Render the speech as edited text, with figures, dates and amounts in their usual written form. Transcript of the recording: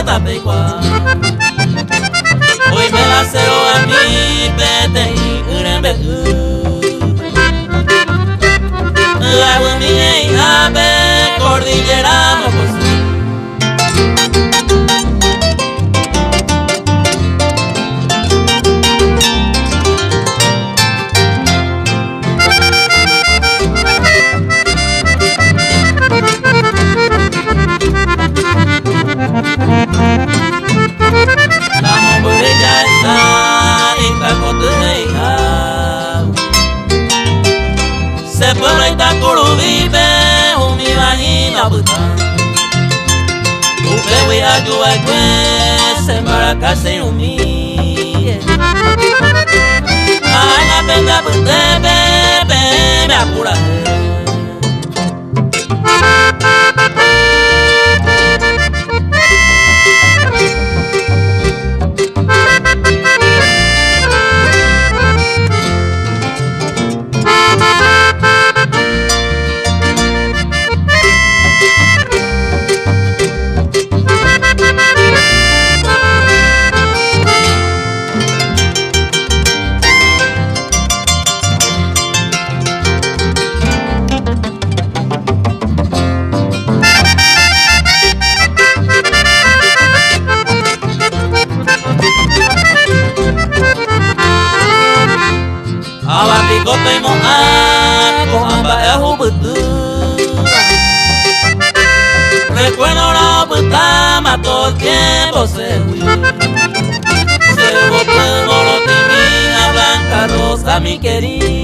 Tapeikuaa. Oiméva che rogami peteĩ y rembe'ýpe. Yvaguymi he'ihápe cordillera mokõi. Se pueblo Itacurubipe umíva hína opyta Upégui ajuva'ekue che mbaraka che irũmi Ág̃a pende apytépe peẽme apurahéi. Ava piko peimo'ã ko'ã mba'e ohupytýva. Recuerdo-rã opytáma todo el tiempo chegui. Che vopy morotĩmi ha blanca rosa mi querida.